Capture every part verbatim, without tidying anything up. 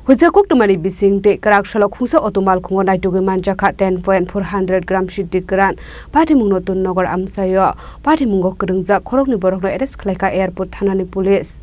Huijak koktwmani bising tei kwrak salo khungsa auto malkhungo naitugwi manjakha ten point four hundred gram siddi kwran. Patimungno Tun Nagar amchaio patimungo kwrwngjak khoroknwi borokno arrest khlaikha airport thanani police.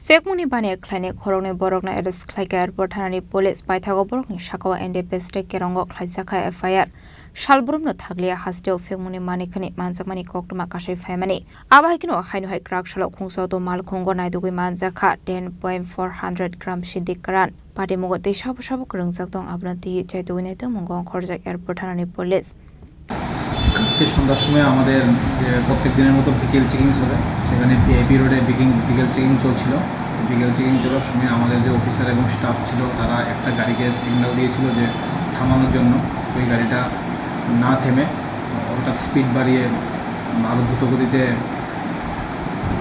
Phekmungni baniya khlainai khoroknwi borokno arrest khlaikha airport thanani police. Paithago borokni sakao N D P S tei Kerongo khlaijakha F I R. Salbrumno thakliya hasteo phekmungni manikhani manjakmani koktwma kasui phaimani. Abo hai kheno haino hai kwrak salo khungsa auto malkhungo naitugwi manjakha ten point four hundred gram siddi kwran. Patimungo tei sabo sabo kwrwngjak tong, abono twiwi chaitugwi naitongmungo ongkhorjak airport thanani police. কালকে সন্ধ্যার সময় আমাদের যে প্রত্যেক দিনের মতো বিকেল চেকিং চলে, সেখানে ভি আই পি রোডে বিকিং-, বিকেল চেকিং চলছিল। বিকেল চেকিং চলার সময় আমাদের যে অফিসার এবং স্টাফ ছিল, তারা একটা গাড়িকে সিগন্যাল দিয়েছিল যে থামানোর জন্য। ওই গাড়িটা না থেমে হঠাৎ স্পিড বাড়িয়ে আরও দ্রুত গতিতে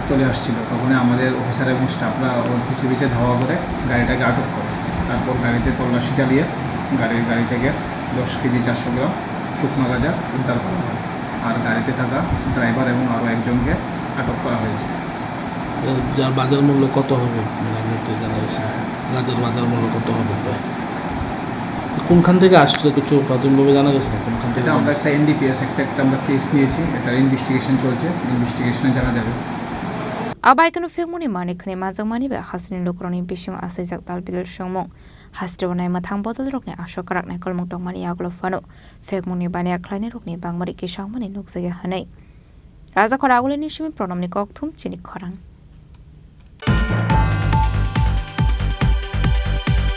চলে আসছিল। তখনই আমাদের অফিসার এবং স্টাফরা ওর পিছে পিছে ধাওয়া করে গাড়িটাকে আটক করে। তারপর গাড়িতে তল্লাশি চালিয়ে গাড়ির, গাড়ি থেকে দশ কেজি চারশো গ্রাম শুকনো গাঁজা উদ্ধার করা হয়। আর গাড়িতে থাকা ড্রাইভার এবং আরও একজনকে আটক করা হয়েছে। তো যার বাজার মূল্য কত হবে, মানে, এমনিতে জানা গেছে না? গাঁজার বাজার মূল্য কত হবে প্রায়? তো কোনখান থেকে আসছিল কিছু প্রাথমিকভাবে জানা গেছে না? কোনখান থেকে এটা আমরা একটা এন ডি পি এস, একটা, একটা আমরা কেস নিয়েছি, এটার ইনভেস্টিগেশন চলছে, ইনভেস্টিগেশনে জানা যাবে। Abai kheno phekmungni manikhani manjakmani bai hasteni lukurokni bisingo achaijak talbidal songmung. Hasteo naimwthang bodolrokni aswk kwrak naikolmung tongmani yagulo phano phekmungni baniya khlainairokni bangmari kisangmani nukjakya hwnwi. Rajakhor Agulini simi Pranamni kokthum chini khorang.